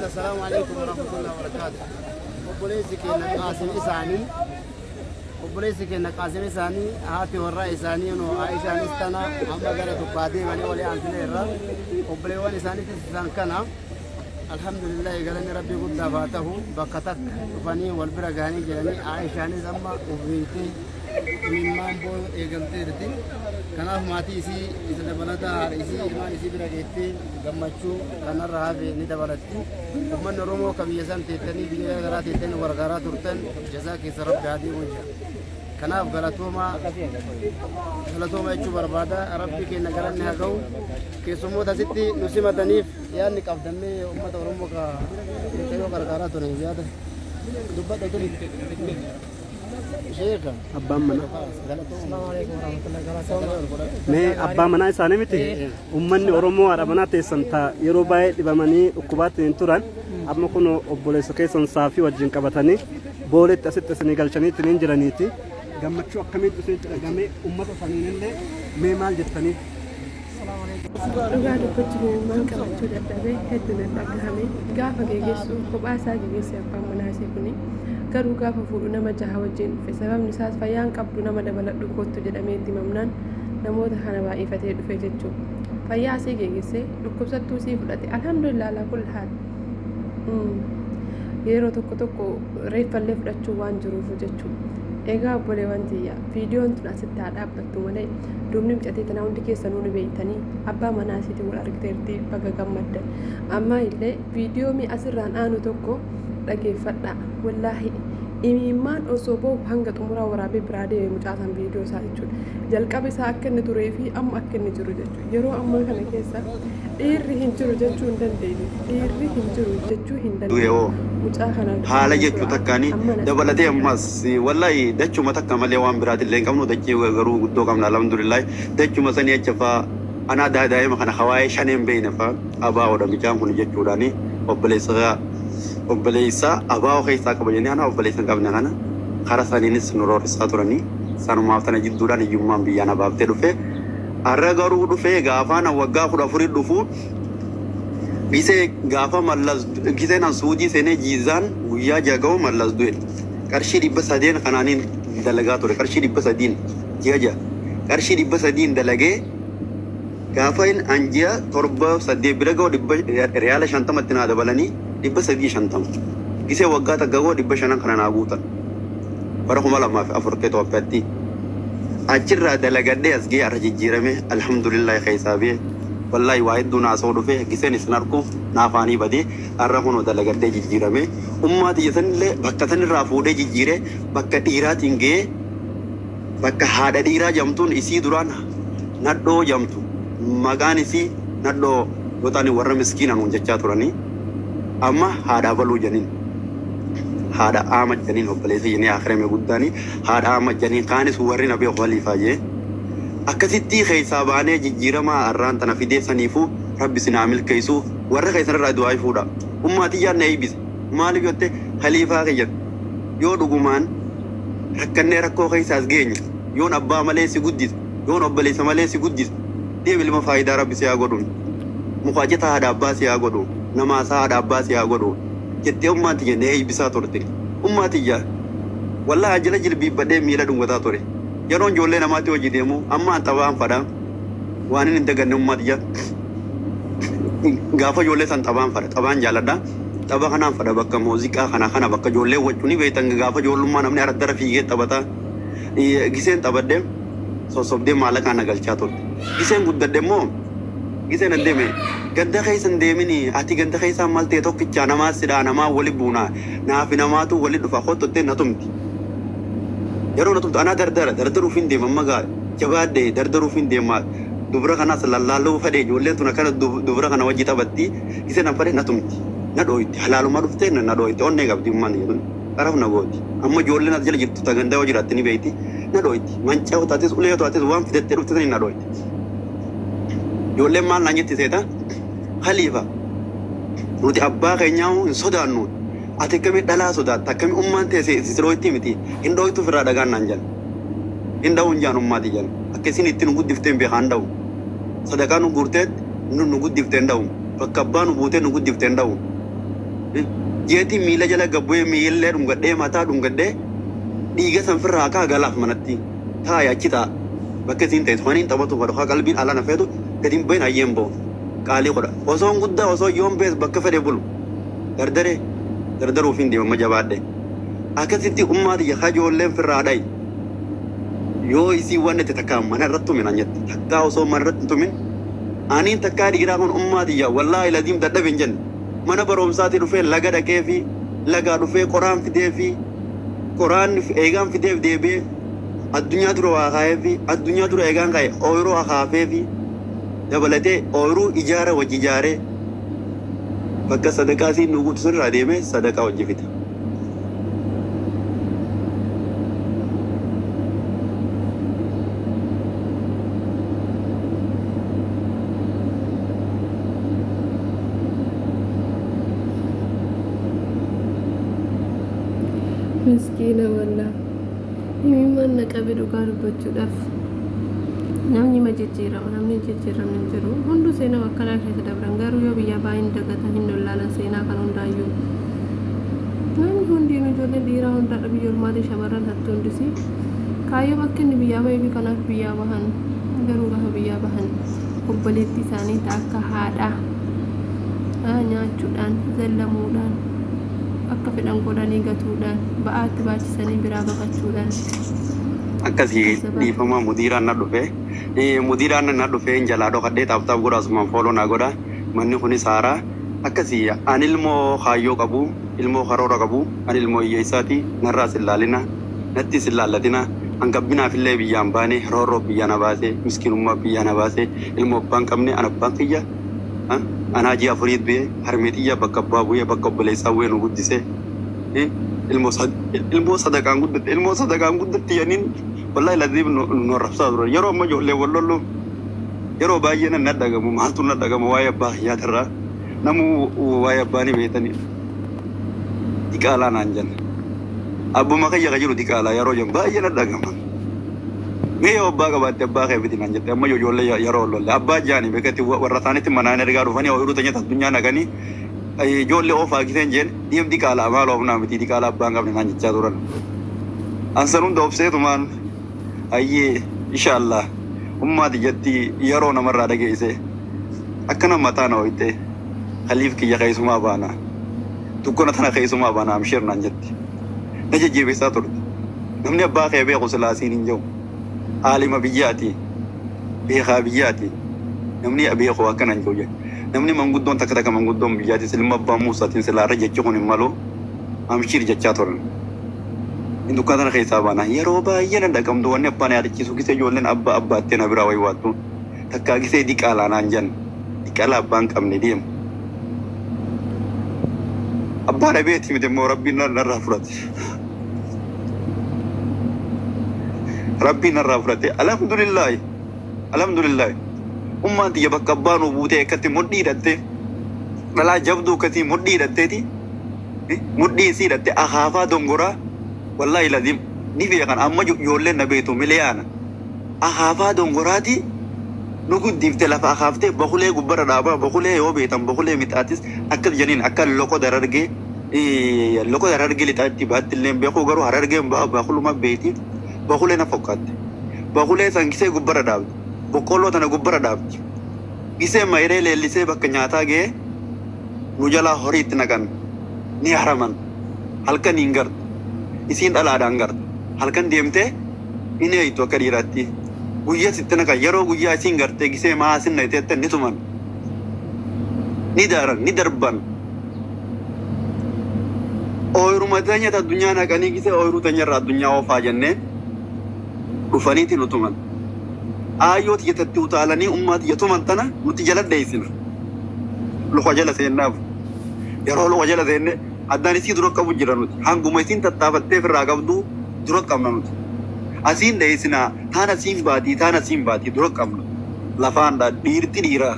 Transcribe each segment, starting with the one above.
Assalaamu alaikum warahmatullahi wabarakatuh. Obboleessi keenya Qaasim isaanii obboleessi keenya Qaasim isaanii haati warraa isaanii no Aishaanis tana amma gara dubbaa deemanii walii aansineerra. Obboleewwan isaaniitis isaan kana. Alhamdulillah, galanni Rabbii guddaaf haa ta'u. Bakka takka dhufanii wal bira gahanii jiranii. Aishaanis amma ufbeeytee imimmaan boo'uu eegalteerti. Kanaaf maatii isii isa dabalataa, haadha isii, ilmaan isii bira geettee gammachuu kanarra hafe ni dabalatti. Uummanni Oromoo ka biyya san teettanii, biyya gara garaa teettanii gargaaraa turtan, jazaa keessa Rabbi haa deemu jira. Kanaaf galatoomaa, galatooma jechuu barbaada. Rabbi keenya galanni haa ga'u. Keessummoota asitti nu simataniif yaadni qabdannee uummata Oromoo ka mucayyoo gargaaraa turaniif yaada dubbadha turi. Sheeka. Abbaan manaa. Mee abbaa manaa isaanii miti? Uummanni Oromoo haadha manaa teessan ta yeroo baay'ee dhibamanii dhukkubaatti hin turan. Amma kun obboleessa keessan saafii wajjin qabatanii booletti asitti isinii galchanii ittiin hin jiraniiti. Gammachuu akkamiitu isinitti dhagame? Uummata saniinillee mee maal jettanii? Dhugaa dubbachuuf imimmaan qabachuu dadhabe. Hedduu na dhagahame. Gaafa geegessu kophaa isaa geegesse abbaan manaa isii kuni. Garuu gaafa fuudhu nama jaha wajjin dhufe. Sababni isaas fayyaan qabdu, nama dabaladhu koottu jedhamee itti himamnaan namoota kana baay'ifatee dhufe jechuu. Fayyaa isii geegesse, dhukkubsattuu isii fudhate. Alhamdulillah alaa kulli haal. Yeroo tokko tokko reeffallee fudhachuu waan jiruuf jechuu. Egaa obboleewwan tiyya, viidiyoon tun asitti haa dhaabbattu malee duubni mucattii tanaa hundi keessanuu ni beektanii. Abbaa manaa isiitiin wal argiteerti, baga gammaddan. Ammaa illee viidiyoo mi asirraan aanu tokko dhageeffadhaa. Wallaahi imimmaan osoo bahu hanga xumuraa waraabee biraa deeme mucaa san, viidiyoo isaa jechuudha. Jalqaba isaa akka inni turee fi amma akka inni jiru jechuudha. Yeroo ammaa kana keessa dhiirri hin jiru jechuu hin dandeenyu. Dhiirri hin jiru jechuu hin Du'e hoo? dandeenyu. Mucaa kana Haala jechuu du'a takkaani amma na dabalatee sitti ammas wallahi dachuma takka malee waan biraatillee hin qabnu. Dachii garuu guddoo qabna, alhamdulillahi. Dachuma sanii acha faa anaa daa'ima kana hawaayee shaneen beeyne faa abaa'oodha micaan kun jechuudhaani, obboleessa obboleessa abaa'oo keessaa qaba jennee, anaa obboleessa hin qabne kana kara saniinis nu roorrisaa turanii. Sanumaaf tana jidduudhaan hiyyummaan biyyaa na baaftee dhufe. Har'a garuu dhufee gaafaan waggaa 14 dhufu gisee gaafa Mallas giseen an Suudii seenee jiizaan guyyaa 6 ga'u Mallas du'e. Qarshii 300n kanaaniin dalagaa ture. Qarshii 300n ji'a 6 qarshii 300n dalagee gaafa an ji'a 7 8 bira ga'u dhibba riyaala 50tti naa dabalanii 350. Gisee waggaa takka ga'u 500 kana naa guutan. Bara 2004 akka Itoophiyaatti achirraa dalagadhee as ga'ee har'a jijjiirame, alhamdulillahi, keessaa ba'e. Wallahi waa hedduu naasa'u dhufe. Giseen isin arku naafaanii badee. Har'a kunoo dalagadhee jijjiirame. Ummaa tiyya sanillee bakka sanirraa fuudhee jijjiire, bakka dhiiraatiin ga'ee, bakka haadha dhiiraa jamtuun isii duraan nadhoo jamtu, maqaan isii nadhoo yoo ta'ani warra miskiina nuun jechaa turanii, amma haadha abaluu janiin, haadha Ahmad janiin, obboleessa jennee akirame guddaanii haadha Ahmad janiin. Kaanis warri na beeku haliifaa jee. Akkasitti keessaa baanee jijjiiramaa har'aan tana fidee. Saniifuu Rabbi isin haa milkeessu. Warra keessan irraa du'aa fuudha. Ummaa tiyyaan na eebbise. Maaliif jette, haliifaa kiyya, yoo dhugumaan rakkannee rakkoo keessaas geenye, yoon abbaa malee si guddise, yoon obboleessa malee si guddise, deem ilma faayidaa Rabbi si haa godhu, mukaajata haadha abbaa si haa godhu, namaasaa haadha abbaa si haa godhu jettee ummaan tiyya na eebbisaa turte. Ummaa tiyya wallahi ajala jilbiibbadhee miila dhungataa ture. Yeroon ijoollee namaatti hojii deemu amma an xabaan fadha. Waan hin daganne, ummaa tiyya gaafa ijoollee san xabaan fadha, xabaan jaaladha. Tapha kanaan fadha, bakka muuziqaa kana kana bakka ijoollee waccu ni beektan, gaafa ijoollummaa namni araddara fiigee taphata. Giseen taphadhe sossobdee maallaqaan na galchaa turte. Giseen guddadhe immoo giseen an deeme ganda keessa hin deemini, ati ganda keessaa maal ta'e tokkichaa namaa sidhaa namaa wali buuna naafi namaatu wali dhufa kottottee na tumti. Yeroo na tumtu anaa dardara dardaruuf hin deema. Amma gaa jabaadhe dardaruuf hin deema. Dubra kanas lallaaluu fedhe, ijoolleen tun akkana dubra kana wajji taphatti. Giseen an fedhe na tumti, na dhooyti, halaaluma dhuftee na dhooyti. Onnee qabdi ummaan jedhun qaraf na gooti. Amma ijoolleen as jala jirtu ta gandaa yoo jiraatte ni beeyti. Na dhooyti, mancaa yoo taates, ulee yoo taates, waan fidattee dhufte saniin na dhooyti. Ijoolleen maal naan jetti seeta? "Khaliifa, nuti abbaa keenyaa hin sodaannu, ati akkamii dhalaa sodaatta? Akkamii ummaan tee si dhooyti miti? Hin dhooytu ofirraa dhagaan" naan jedhan. Hin dha'u hin jaan ummaati jedhan. Akka isin itti nu guddiftee hin beekaa, hin dha'u. Sadaqaa nu guurteet nu guddifte, hin dha'u. Bakka abbaa nu buutee nu guddifte, hin dha'u. Jeetii miila jala gabbu'ee miillee dhungadhee mataa dhungadhee dhiiga san firraa kaa galaaf manatti taa'i achi taa'a. Bakka isiin teessu kan hin taphatu fadhu haa qalbiin ala na feetu gadi hin bahin hayyeen bahu. Qaalii godha. Osoon guddaa osoo yoon bees bakka fedhe bulu. Dardaree dardaruuf hin deema jabaadhe. Akkasitti ummaa tiyya kajoolleen firraa dhayi. Yoo isiin waan itti takkaa mana irratti tumin an jette. Takkaa osoo mana irratti hin tumin aniin takkaa dhiiraa kun ummaa tiyya wallaahi laziim dadhabe hin jenne. Mana barumsaatii dhufee laga dhaqee fi lagaa dhufee qoraan fidee fi qoraan eegaan fideef deebi'ee addunyaa dura waa kaa'ee fi addunyaa dura eegaan kaa'e ooyiruu akaafee fi dabalatee ooyiruu ijaara wajji ijaaree bakka sadaqaa isiin nu guutu sirraa deemee sadaqaa wajji fida. Miskiina wallaa. Imimmaan na qabe dhugaa dubbachuudhaaf. Namni ma jijjiirama, namni hin jijjiiramne hin jiru. Hunduu seenaa akkanaa keessa dabran, garuu yoo biyyaa baay'een dagatan hin ollaalan seenaa kan hundaayyuu. Namni hundinuu ijoolleen dhiiraa hundaadha biyya ormaatii, shamarran hattuu hundisi. Kaayyoo bakki inni biyyaa bahee fi kanaaf biyyaa bahan, garuu gaafa biyyaa bahan obboleettii isaanii ta akka haadhaa nyaachuudhaan, zallamuudhaan, akka fedhan godhanii gatuudhaan, ba'aatti baachisanii biraa baqachuudhaan. Akkasii Azabaa. Dhiifama, mudiiraan na dhufe. Mudiiraan na dhufe hin jalaa dhokadhee. Tap tap godha, asumaan follow na godha. Manni kunis haaraa. Akkasii an ilmoo kaayyoo qabu, ilmoo karoora qabu, an ilmoo hiyyeessaati. Narraas hin laalina, nattis hin laallatina. An gabbinaafillee biyyaan baane, roorroo biyyaa na baase, miskiinummaa biyyaa na baase, ilmoo abbaan qabne. An abbaan kiyya anaa ji'a afuriit du'e. Harmee xiyya bakka abbaa bu'ee, bakka obboleessaa bu'ee nu guddise. Ilmoo ilmoo sadaqaan guddatte, ilmoo sadaqaan guddatte jedhaniin. Wallahi laziim nu arrabsaa turan. Yeroo amma ijoollee wal lollu yeroo baay'ee nan dhagamu, maaltu na dhagama waa'ee abbaa kiyyaatirraa? Namuu waa'ee abbaa ni beektanii, diqaalaa naan jenna. Abbuma kiyya ka jiru diqaalaa yeroo jennu baay'ee na dhagama. Mee yoo abbaa qabaatte abbaa kee fidi naan jette. Amma ijoollee yeroo wal lolle abbaa jaani beekatti warra isaanitti manaan ergaa dhufanii ooyiruu teenyatti addunyaa naqanii ijoollee oofaa giseen jeen, deem diqaalaa, maal oofnaa miti, diqaalaa abbaan qabne naan jechaa turan. Ansan hunda obseetumaan ayyee inshaallah ummaati jetti. Yeroo namarraa dhageesse akkana mataa na hoyte. Khaliif kiyya keessumaa baana, dukkana tana keessumaa baana, amshir naan jetti, na jajjabeessaa turte. Namni abbaa kee beeku silaa siin hin jiru. Aalima biyyaati, beekaa biyyaati, namni beeku akkana hin jiru jedhe. Namni manguddoon takka takka, manguddoon biyyaatis ilma abbaa Muusaatiin silaa irra jechi kun hin malu, amshir jechaa turan. Dukkana tana keessaa baana. Yeroo baay'ee na dhaqamtu wanni abbaan yaadachiisu gisee ijoolleen abbaa abbaattee na biraa waywaattu takkaa gisee diqaalaa naan jan, diqaalaa abbaan qabne deemu. Abbaa dhabeeti miti immoo rabbiin narraa fudhate. Rabbiin narraa fudhate. Alhamdulillaahi. Alhamdulillaahi. Ummaan tiyya bakka abbaa nuu buutee akkatti mudhii hidhattee, dhalaa jabduu akkasii mudhii hidhatteeti, mudhii isii hidhatte akaafaa dongoraa, wallaahi lazim ni beekan. Amma ijoolleen na beektu miliyaana akaafaa dongoraati nu guddifte. Lafa akaaftee bakulee gubbarra dhaabaa. Bakulee yoo beektan, bakulee mixaatis akkas janiin, akka loqoda Harargee, loqoda Harargee lixaatti baatti illee beekuu, garuu Harargeen bakuluma beeyti. Bakulee na fokkaatte. Bakulee san gisee gubbarra dhaabdi, boqqolloo tana gubbarra dhaabdi. Gisee mayiree leellisee bakka nyaataa ga'ee nu jalaa horii itti naqan, ni haraman. Halkan hin gartu, isiin dhalaadhaan gartu. Halkan deemtee hin eeytu akka dhiiraatti. Guyyaa sitti naqan. Yeroo guyyaa isiin gartee gisee maa asin naqxeette ni tuman, ni daaran, ni darban. Ooyiruma teenyatti addunyaa naqanii, gisee ooyiruu teenyarra addunyaa oofaa jennee dhufaniiti nu tuman. Aayyoo tiyyatatti utaalanii ummaa tiyya tuman. Tana nuti jala dheessina, luka jala seennaaf. Yeroo luka jala seenne addaan isii dura qabu jira. Nuti hanguma isiin tattaafattee ofirraa qabdu dura qabna. Nuti asiin dheessinaa, taan asiin baatii, taan asiin baatii, dura qabna. Lafaan dha dhiirti dhiiraa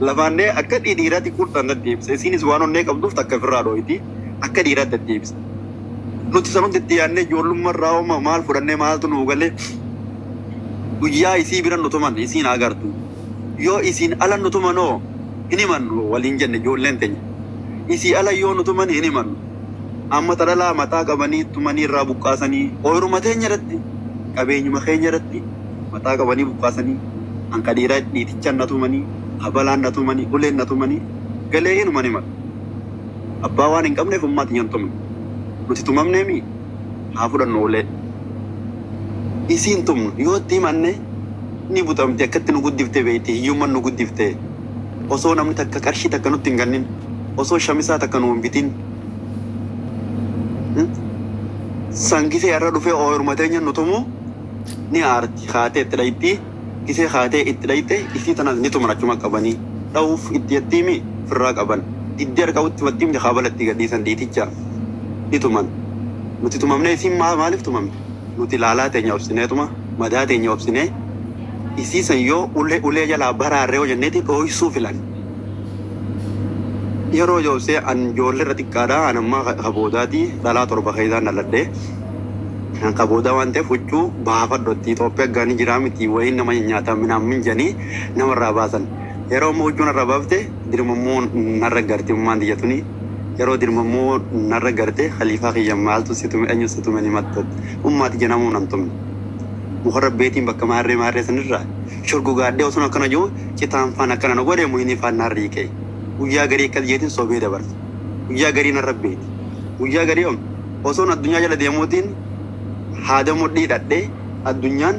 lafaan dhee akka dhiiraatti qurxan deddeebisa. Isiinis waan onnee qabduuf takka ofirraa dhooyti, akka dhiiraatti deddeebisa. Nuti sanumti itti yaadnee ijoollummaa ooma maal fudhannee, maaltu nuu galee? Guyyaa isii bira nu tuman isiin agartu. Yoo isiin ala nu tumanoo hin himannu waliin jenne. Ijoolleen teenya Isii ala yoo nu tuman hin himannu. Amma ta dhalaa mataa qabanii tumanii irraa buqqaasanii ooyruma teenya irratti qabeenyuma keenya irratti mataa qabanii buqqaasanii an ka dhiiraa dhiitichaan na tumanii kabalaan na tumanii uleen na tumanii galee hinuman himadhu. Abbaa waan hin qabneef ummaa tiyya hin tumne. Nuti tumamneemii haa fudhannu ulee. Isii hin tumnu yoo itti himanne ni butamti akkatti nu guddifte beekti hiyyumman nu guddifte osoo namni takka qarshii takka nutti hin kannin osoo shamisaa takka nu hin bitin san gisee har'a dhufee ooyruma teenya nu tumu ni aarti kaatee itti dhayxi gisee kaatee itti dhayxe isii tanas ni tuman achuma qabanii dhawuuf itti yattiimi firraa qaban diddee harka utti fattiimti kaabala itti gadhiisan dhiiticha ni tuman nuti tumamnee isiin maaliif tumamte nuti laalaa teenya obsineetuma madaa teenya obsinee isii san yoo ulee ulee jalaa baraarree yoo jenneeti dhooysuu filan. Yeroo joobsee an ijoollee irra xiqqaadha an ammaa ka boodaati dhalaa 7 keessaan dhaladhe. An ka boodaa waan ta'eef huccuu baafadhu itti Itoophiyaa gaanii jiraa miti wayiin nama nyaata minaamin jedhanii namarraa baasan. Yeroo ammoo huccuu narraa baafte dirmammoo narra garte ummaan tiyya tuni. Yeroo dirmammoo narra garte khaliifaa kiyya maaltu si tume eenyu si tume ni mattat. Ummaa tiyya namuu nan tumne. Mukarra beetiin bakka maarree maarree sanirraa shorgogaadhee osoon akkana jiru citaan faan akkana na godhe muhinii faan naan riiqe. Guyyaa garii akkas jeetiin sobee dabarsa. Guyyaa garii narra beeti. Guyyaa garii om osoon addunyaa jala deemuutiin haada mudhii hidhadhee addunyaan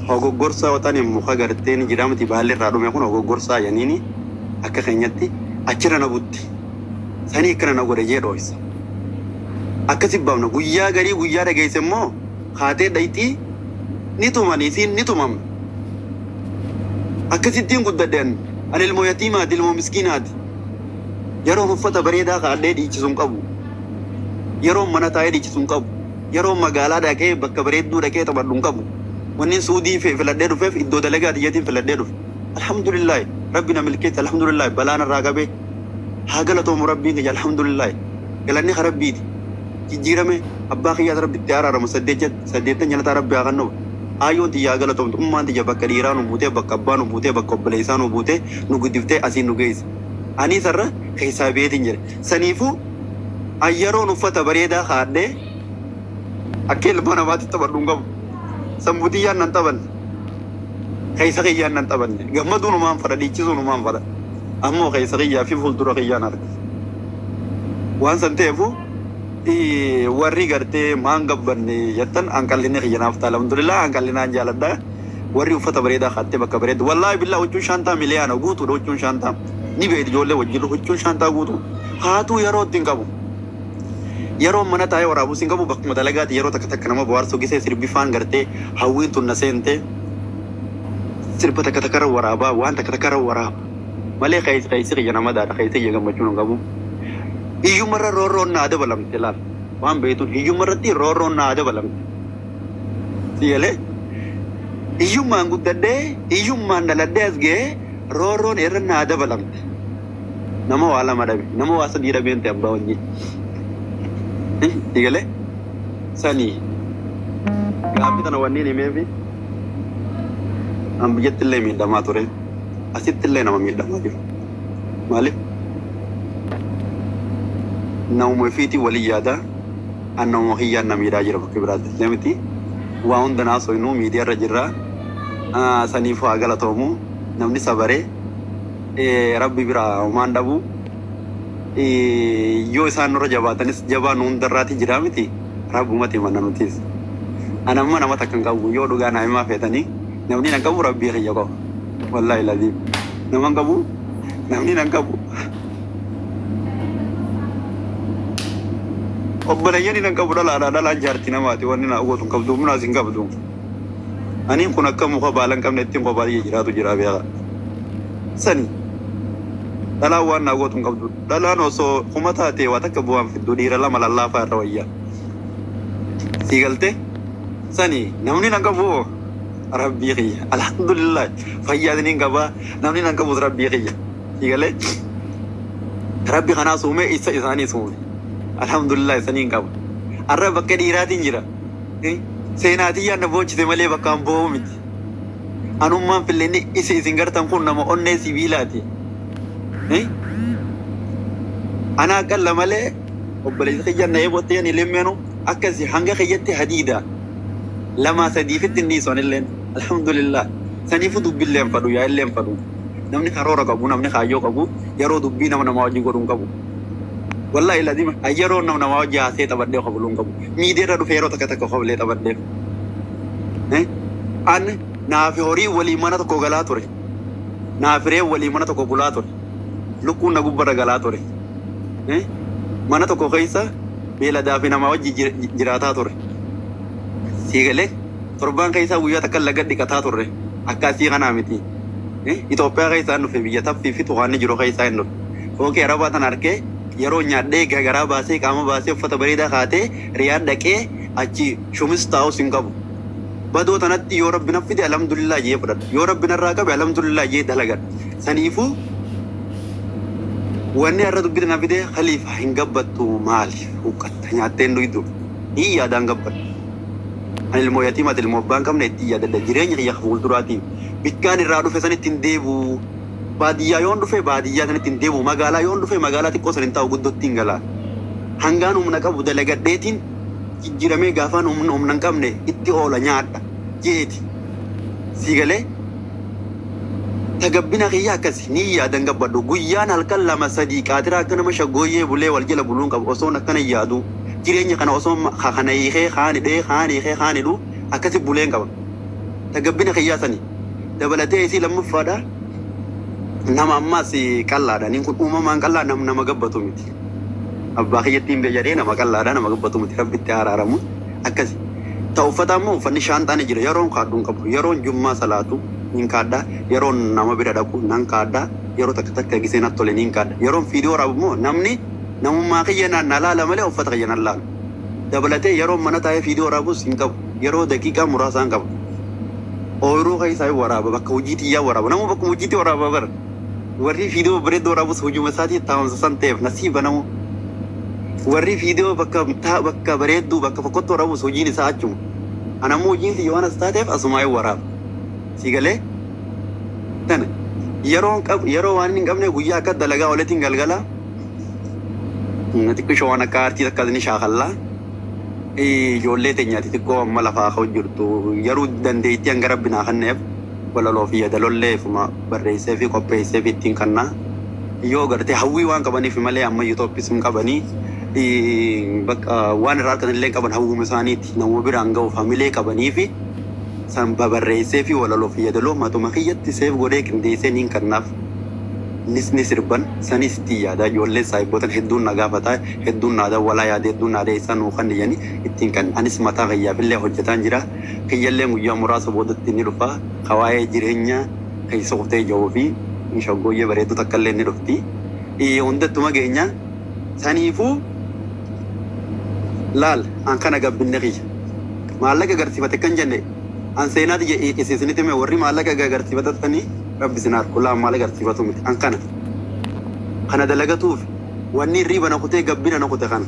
hogoggorsaa yoo ta'an muka gartee ni jira miti baalli irraa dhume kun hogoggorsaa janiini akka keenyatti achirra na butti. Sanii akkana na godhe jee dhooysa. Akkasi baafna. Guyyaa garii guyyaa dhageesse immoo kaatee dhayxii ni tumani isiin ni tumamna. Akkasittiin guddadhe an. An ilmoo yatiimaati, ilmoo miskiinaati. Yeroon uffata bareedaa kaa'adhee dhiichisu hin qabu. Yeroon mana taa'ee dhiichisu hin qabu. Yeroon magaalaa dhaqee bakka bareedduu dhaqee taphadhu hin qabu. Wannin Suudii filadhee dhufeef iddoo dalagaa tiyyatiin filadhee dhufe. Alhamdulillaahi Rabbi na milkeesse alhamdulillaahi balaa narraa qabee. Haa galatoomu Rabbiin kiyya alhamdulillaahi. Galanni ka Rabbiiti. Jijjiirame abbaa kiyyaas Rabbi itti haa araaramu saddeettan janataa Rabbi haa kannuuf. Aayyoon tiyya haa galatoomtu ummaan tiyya bakka dhiiraa nu buutee bakka abbaa nu buutee bakka obboleessaa nu buutee nu guddiftee asiin nu geesse. Aniis har'a keessaa beetiin jira. Saniifuu an yeroon uffata bareedaa kaa'adhee akka ilma namaatti taphadhu hin qabu. Sammuu tiyyaan nan taphanne. Keessa kiyyaan nan taphanne. Gammaduu numaan fadha dhiichisuu numaan fadha. Ammoo keessa kiyyaa fi fuuldura kiyyaan arga. Waan san ta'eefu warri gartee maan gabbanne jettan an qallinni kiyya naaf ta'a alhamdulillah an qallinaan jaaladha. Warri uffata bareedaa kaattee bakka bareeddu wallaahi billaa huccuun shaantaa miliyaana guutuudha huccuun shaantaa ni beekti ijoollee wajjin huccuun shaantaa guutuu haatuu yeroo ittiin qabu. Yeroo mana taa'ee waraabus hin qabu bakkuma dalagaati yeroo takka takka nama bohaarsuu gisee sirbi faan gartee hawwiin tun na seente sirba takka takka irra waraabaa waan takka takka irra waraaba malee keessi keessi kiyya nama daadha keessi kiyya gammachuun hin qabu. Hiyyummarra roorroon naa dabalamte laal waan beektuun hiyyummarratti roorroon naa dabalamte. Si galee hiyyummaan guddadhee hiyyummaan dhaladhee as ga'ee roorroon irra naa dabalamte. Nama waa lama dhabe, nama waa sadii dhabeen ta'e abbaa wajjin. Si galee sanii gaaffii tana wanniin himeefi an biyyatti illee miidhamaa ture. Asitti illee nama miidhamaa jiru. Maaliif? Namuma ofiitiin walii yaada. An namuma kiyyaan na miidhaa jira bakka biraatti illee miti. Waa hunda naasoynu miidiyaa irra jirra. Saniif haa galatoomu. Namni sabaree Rabbi biraa homaan dhabu. Yoo isaan nurra jabaatanis jabaa nu hundarraati jira miti. Rabbumatti himanna nutis. An amma nama takka hin qabu yoo dhugaa naa himaa feetanii namni nan qabu Rabbii kiyya qofa. Wallaahi laziim. Nama hin qabu namni nan qabu. Obboleeyyani nan qabu dhalaadha dhalaan jaartii namaati wanni naa gootu hin qabdu humnaas hin qabdu. Aniin kun akka muka baala hin qabne ittiin kophaa kiyya jiraatu jira beekaa. Sani dhalaan waan naa gootu hin qabdu. Dhalaan osoo kuma taate waa takka bu'aan fiddu dhiira lama lallaafaa irra wayya. Sii galtee? Sani namni nan qabu hoo rabbii kiyya. Alhamdulillah fayyaa isiniin qabaa namni nan qabus rabbii kiyya. Sii galee? Rabbi kanaas uume isa isaaniis uume. Alhamdulillah isaniin qaba. Arra bakka dhiiraatiin jira. Seenaa tiyyaan na boochise malee bakkaan boo'u miti. Anummaan fillenni isi isin gartan kun nama onnee sibiilaati. Anaa qalla malee obboleessi kiyya na eebottee ani limmeenu akkasi hanga kiyyatti hadiida. Lamaa sadiifitti inni ison illeen alhamdulillah. Saniifu dubbillee hin fadhu yaa illee hin fadhu. Namni karoora qabu namni kaayyoo qabu yeroo dubbii nama namaa wajjin godhuu hin qabu. Wallahi lazima yeroo nama namaa wajjin haasee taphadhee kofaluu hin qabu. Miidiyaa irra dhufee yeroo takka takka koflee taphadheef. An naafi horii walii mana tokko galaa ture. Naafiree walii mana tokko bulaa ture. Lukkuun na gubbarra galaa ture. Mana tokko keessa beeladaa fi namaa wajji jiraataa ture. Sii galee torbaan keessaa guyyaa takka laga dhiqataa turre. Akka asii kanaa miti. Itoophiyaa keessaa dhufe biyya taffii fi tuqaanni jiru keessaa hin dhufe. Fooqii Arabaa tan arkee yeroo nyaadhee gagaraa baasee qaama baasee uffata bareedaa kaatee Riyaad dhaqee achi shumis taa'us hin qabu. Badoo tanatti yoo Rabbi na fide alhamdulillah jee fudhadha. Yoo Rabbi narraa qabe alhamdulillah jee dalagadha. Saniifuu wanni har'a dubbii tana fide khaliifa hin gabbattu maaliif huqqatta nyaattee hin dhuydu. Hin yaadaan gabbadha. Ani ilmoo yatiimaati ilmoo abbaa hin qabne ittiin yaadadha. Jireenya kiyya fuulduraatiif bikkaan irraa dhufe sanitti hin deebi'u. Baadiyyaa yoon dhufe baadiyyaa sanitti hin deebi'u. Magaalaa yoon dhufe magaalaa xiqqoo san hin taa'u guddootti hin gala. Hangaan humna qabu dalagadheetiin jijjiiramee gaafaan humna humna hin qabne itti oola nyaadha jeeti. Sii galee tagabbina kiyya akkasi ni yaadan gabbadhu. Guyyaan halkan lama sadii qaatiraa akka nama shaggooyyee bulee wal jala buluun qabu osoon akkana hin yaadu. Jireenya kana osoo kana hiikee kaan hidhee kaan hiikee kaan hidhu akkasi buleen qaba. Tagabbina kiyyaa sani dabalatee isii lammaffaadha. Nama ammaas qal'aadha. Inni kun uumamaan qal'aa nama gabbatu miti. Abbaa kiyyatti hin jedhee nama qal'aadha nama gabbatu miti. Rabbitti araaramu akkasi. Ta uffata immoo uffanni shaanxaan jira. Yeroon kaadhu hin qabu. Yeroon jummaa salaatu hin kaadha. Yeroon nama bira dhaqu nan kaadha. Yeroo takka takka gisee natti tole niin kaadha. Yeroon fiidiyoo waraabu immoo namni namummaa kiyya na laala malee uffata kiyya nan laalu. Dabalatee yeroon mana taa'ee fiidiyoo waraabus hin qabu. Yeroo daqiiqaa muraasa hin qabu. Ooyiruu keessaa hin waraaba. Bakka hojii xiyyaa waraaba. Namuu bakka hojiitti waraaba bara. Warri fiidiyoo bareedduu waraabus hojuma isaatii taa'umsa san ta'eef nasiiba namu. Warri fiidiyoo bakka bakka bareedduu bakka fokkottuu waraabus hojiin isaa achuma. Anammoo hojiin xiyya waan as taateef asumaa hin waraaba. Si galee tana yeroo qabu yeroo waan hin qabne guyyaa akka dalagaa ooletiin galgala xiqqishoo waan akka aartii takka ni shaakallaa. Ijoollee teenyaati xiqqoo amma lafaa ka'u jirtu yeroo dandeettii hanga rabbi naa kenneef walaloo fi yaadalollee ifuma barreessee fi qopheessee fi ittiin kannaa. Yoo gartee hawwii waan qabaniif malee amma Itoophis hin qabanii bakka waan irraa harkan illee qaban hawwuma isaaniiti nama biraan ga'uuf hamilee qabanii fi san babarreessee fi walaloo fi yaadaloo matuma kiyyatti seef godhee qindeessee niin kannaaf. Nis ni sirban sanis itti yaada ijoolleen saahibbootan hedduun na gaafata hedduun na dawwalaa yaada hedduun na adeessaa nuu kan iyyanii ittiin kan anis mataa kiyyaafillee hojjetaan jira. Kiyyallee guyyaa muraasa boodatti ni dhufa. Kawaayee jireenya keessa kuftee jiruu fi shaggooyyee bareedduu takka illee ni dhufti. Hundattuma geenya saniifuu laal an kana gabbinne kiyya. Maallaqa agarsiifate kan jenne an seenaati isinitti hime warri maallaqa agarsiifatatanii rabbi isin harku laa maallaqa agarsiifatu miti an kana. Kana dalagatuuf wanni hirriiba na kutee gabbina na kute kana.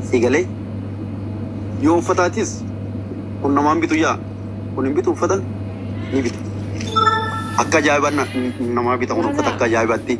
Si galee yoo uffataatis kun namaan bitu yaa kun hin bitu uffata ni bita. Akka ajaa'ibaa namaa bita kun uffata akka ajaa'ibaatti.